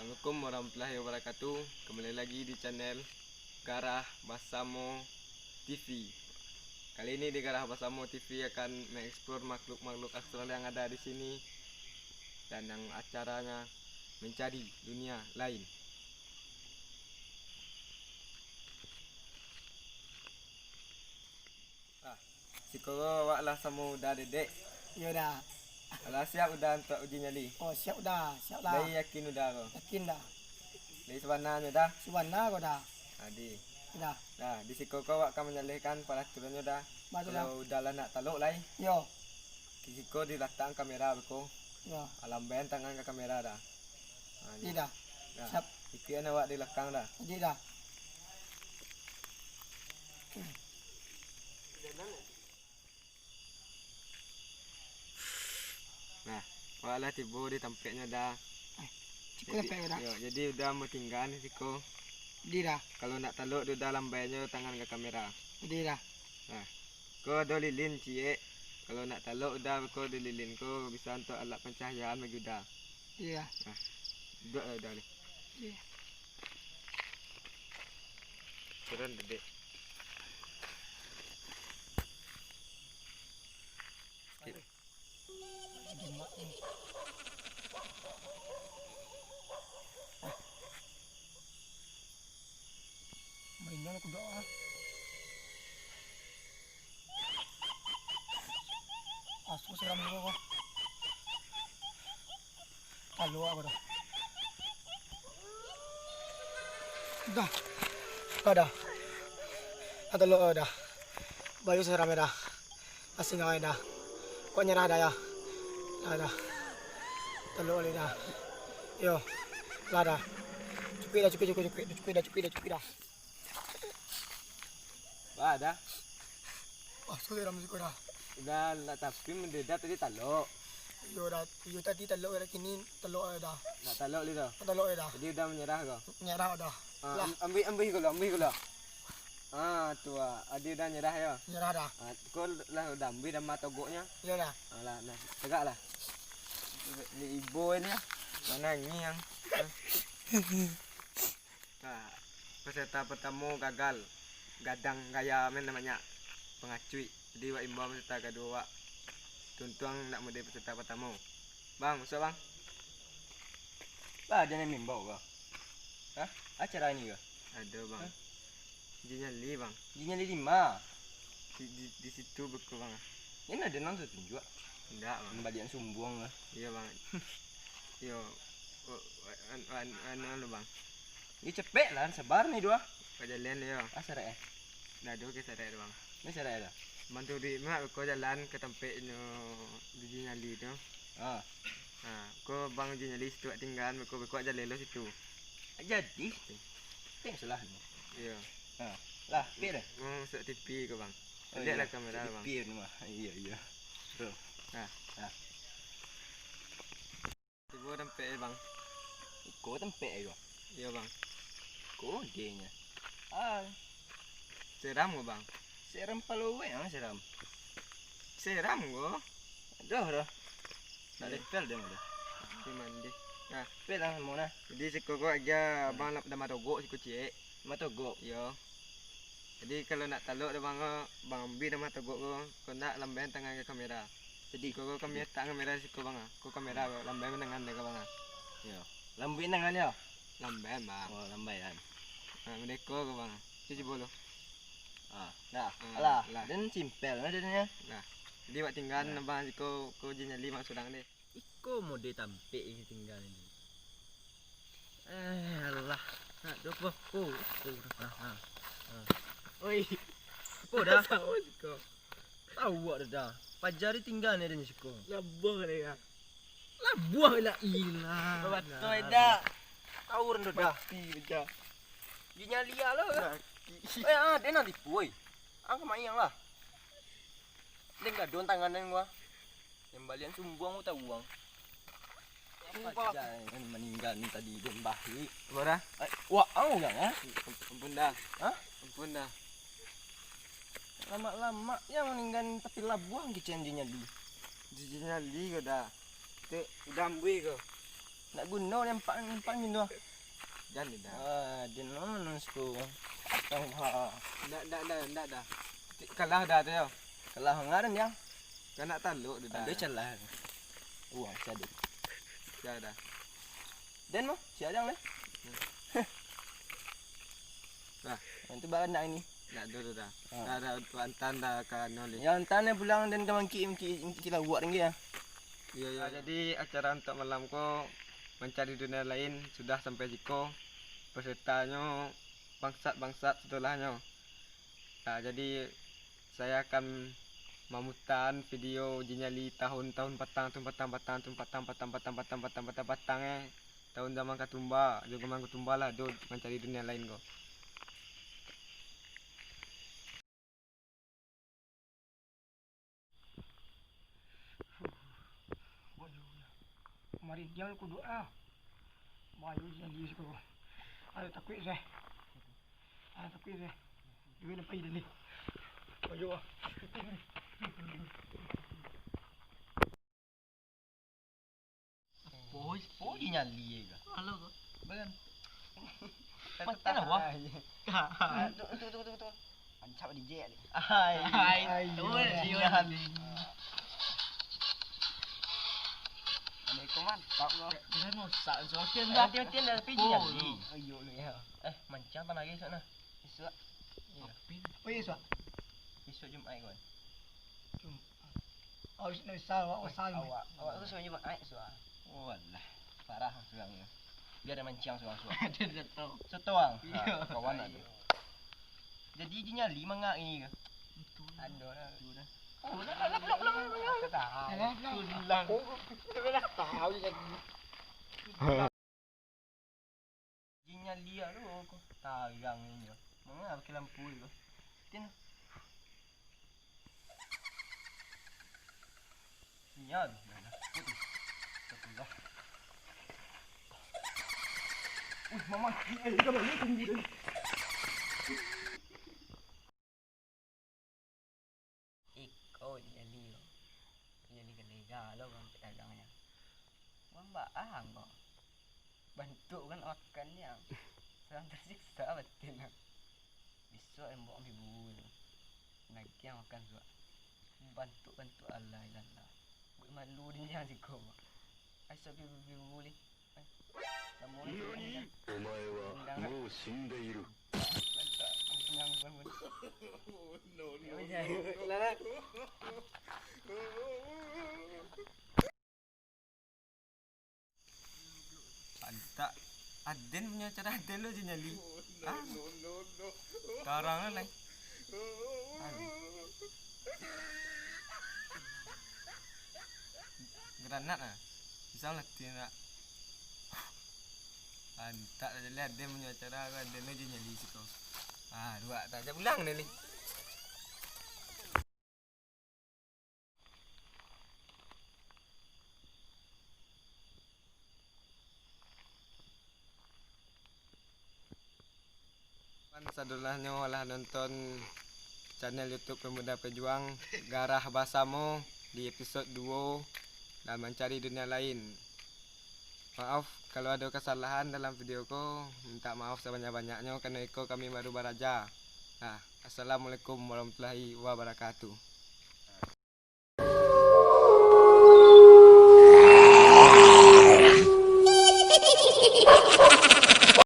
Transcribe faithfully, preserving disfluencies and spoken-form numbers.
Assalamualaikum warahmatullahi wabarakatuh. Kembali lagi di channel Garah Basamo T V. Kali ini di Garah Basamo T V akan mengeksplor makhluk-makhluk astral yang ada di sini dan yang acaranya mencari dunia lain. Ah, siko awak lah samo Uda, Dedek. Iyo, Da. Alah siap Uda untuak uji nyali? Oh, siap, Da. Siap lah. Lai yakin Uda ko? Yakin, Da. Lai sabananyo, Da? Sabana ko, Da. Adi. Da. Nah, di siko ko awak ka manyalehkan paraturannyo, Da. Batua, Da. Kalau Uda lah nak talok lai, Yo. di siko dilatakkan kamera beko. Yo. Alambain tangan ka kamera, Da. Ah, Jadi, Da. Nah, Siap. ikuikan awak di balakang, Da. Jadi, Da. Nah, awak lah tibo di tampeknyo, Da. Eh, siko Jadi, tampek, Da. yo, jadi Uda ambo tinggaan di siko. Jadi, Da. Kalau nak talok, Uda lambaiannyo tangan ka kamera. Jadi, Da. Nah, ko ado lilin ciek. Kalau nak talok Uda, ko di lilin ko bisa untuak alat pancahayaan bagi Uda. Iya. Nah, duduak lah Uda ni. Iya. Turun, Dedek. Mainan aku dak ah. Asu seram juga kok. Talok aku dah. Dah. Dah dah. Dah talok aku dah. Bayu seram dah. Asing awak dah. Kok nyerah dah ya? Dah dah. Talok balik dah. Yo. Lah dah. Cukuik dah, cukuik, cukuik, cukuik. Cukuik dah, cukuik dah, cukuik dah. Bah, dah. Wah, sudah dalam siko dah. Dah, lah, tapi mendadak tadi talok. Iyo dah, iyo tadi talok, dah kini talok dah. Nak talok li dah. Nak talok dah. Jadi Uda manyerah ko? Manyerah dah. Ah, Lah. am-, ambuih, ambuih ko lo, ambuih ko lo. Ah, tu ah. Adi Uda nyerah yo. Manyerah dah. Ah, ko lah Uda ambuih dah mah togoknyo. Iyo dah. Alah, nah, tagak lah. Ni ibo ni ah. Manangih ang. Nah, peserta pertamo gagal. Gadang gaya men namonyo. Pangacuik. Jadi, wak imbau peserta kaduo wak. Tuntuang nak mode peserta pertamo. Bang, masuak, Bang. Bah, jan imbau ko. Hah? Acara ni ko? Ado, Bang. Hah? Uji nyali, Bang. Uji nyali di ma? Di, di, di situ beko, Bang. Ini ado nang tatunjuak? Indak, Bang. Pambalian sumbuang lah. Iyo, Bang. Iyo. Oh, an-, an-, anu, anu, Bang. Yo, capek lah, sabar ni duo. Ka jalan yo. Ah, sarek eh? Dah ado ka sarek tu, Bang. Ni sarek dah. Bantu duit mak ko jalan ka tampeknyo uji nyali tu. Ah. Ha, ko Bang uji nyali situ tinggaan, beko-beko jalan lo situ. Jadi. Tengok salah ni. Iyo. Ha. Lah, pik dah. Mau masuk T V ko, Bang. Oh, Lihat lah iyo. Kamera, Bang. T V ni mah. Iyo, iyo. Bro. Ha. Ha. Tibo tampek eh, Bang. Iko tampek eh, ko. Iyo, Bang. Ko denyo. Ah. Seram ko, Bang? Seram palo wek, ah, seram. Seram ko. Aduh, dah. Tak Iyo. Level dia mah dah. Di mandi. Nah, Pel lah, mau nah. Jadi siko ko aja, Abang nak dah matogok siko ciek. Matogok? Iyo. Jadi, kalau nak talok dah, Bang, ko, Bang ambi dah mah togok ko, ko nak lambaian tangan ka kamera. Jadi, ko, ko kami letak kamera siko, Bang, ah. Ko kamera, Bang, lambaian tangan dah ka, Bang, ah. Yo. Lambaian tangan yo? Lambaian, Bang. Oh, lambaian. Nah, mode ko ko, Bang. Cuci bolo. Ah, dah. Ah, Alah, lah. Dan simpel lah jadinya. Nah. Jadi, wak tinggaan, Nah. Bang, siko, ko uji nyali, Bang, surang deh. Iko mode tampek yang tinggal ini. Eh, alah. Nak dopo ko? Ko. Ha, ha. Ha. Oi. Ko dah. Tahu siko. Tahu awak dah. Pajar tinggal ni adanya siko. Labuah dia. Labuah lah ilah. Betul dah. Tahu dah. Mati beja. Di nyalia lo. Mati. Eh, ah, dia nak tipu, oi. Angka mayang lah. Dia enggak don tangan gua. Yang balian sumbuang tu tahu, Bang. Sumpah. Apa aja yang meninggal ni tadi, dia bahik. Apa dah? Eh, wah, au kan, ha? Ampun dah. Hah? Ampun dah. Lama-lama yang meninggal ni tapi labuah kicen di nyali. Di nyali ko dah. Tu udah ambui ko. Nak guno nempang, nempang gino. Jan, dah. Ah, di nono siko. Tang ha. Ndak, ndak, ndak, ndak, dah. Kalah dah tu, yo. Kalah ngaran dia. Kan nak taluk tu, dah. Ada salah. Wah, sadih. Dah, dah. Den mah, siadang lah. Nah. Yang tu baranak ini. Nak dulu dah. Ha. Dah, dah, tu antan dah ka anu lih. Yang antan yang pulang dan ka mangkik, mangkik, mangkik kilauak tinggi ya. Iya, iya. Ah, jadi acara untuk malam ko Mancari Dunia Lain sudah sampai siko. Pesertanyo bangsat-bangsat setelahnya. Nah, jadi saya akan mamutan video Jin Nyali tahun-tahun patang, tahun patang, patang, tahun patang, patang, patang, patang, patang, patang, patang, eh. Tahun zaman katumba, zaman katumba lah, do Mancari Dunia Lain ko. Mari diam ku doa. Bayu jadi siko. Ada takuik saya. Ah, tapi deh. Duit nampak ide ni. Ayo, ah. Poi, poi nyali ya, kak. Halo, kak. Bagan. Macam apa? Ancap di jek ni. Hai. Hai. Tuh, iya. Assalamualaikum, mantap, kak. Jangan rusak, semakin dah. Tiang-tiang dah, tapi nyali. Ayo, lu ya. Eh, mancang apa lagi, Sok, nah? Isuak. Iya. Oh, iya, isuak. Isuak Jumaik, kawan. Jumaik. Oh, isuak, isuak, awak, awak, isuak. Awak tu sebenarnya Jumaik, isuak. Walah, parah surang ni. Biar dia mancang surang, isuak. Dia dah tahu. Soto, bang. Iya. Ha, kawan lah tu. Jadi, Jin Nyali mangak ini ke? Betul. Ada lah. Betul lah. Oh, lah, lah, lah, lah. Aku tahu. Lah, lah. Aku tahu jadi. Jin Nyali tu, ko tarang inyo. Manga pakai lampu tu? Tin. Sinyal. Astagfirullah. Wih, mama. Eh, eh, eh, tunggu deh. Iko Jin Nyali ko. Jin Nyali galega lo, urang tagangnyo. Urang baa ko. Bantuak kan makan nian. Sadang tasiksa batin. Bisuak den baok ambiak buru tu. Nagiah makan suak. Bantuak-bantuak, alah, ilah, ilah. Buek malu den nian siko. Ai, suak ambiak buru lih. Nani? Omae wa mou shindeiru. Pantak. Aden punyo acara aden lo, Jin Nyali. Ah. Tarang lo lai. Granat ah. Bisa lah, tin, nak. Antak lah, jadi aden punyo acara ko, aden lo Jin Nyali siko. Ah, duo tak, jak pulang ni, Li. Sadolahnyo lah nonton channel YouTube Pemuda Pejuang, Garah Basamo di episode duo dan Mancari Dunia Lain. Maaf kalau ado kasalahan dalam video ko, mintak maaf sabanyak-banyaknyo, karano iko kami baru baraja. Nah, assalamualaikum warahmatullahi wabarakatuh.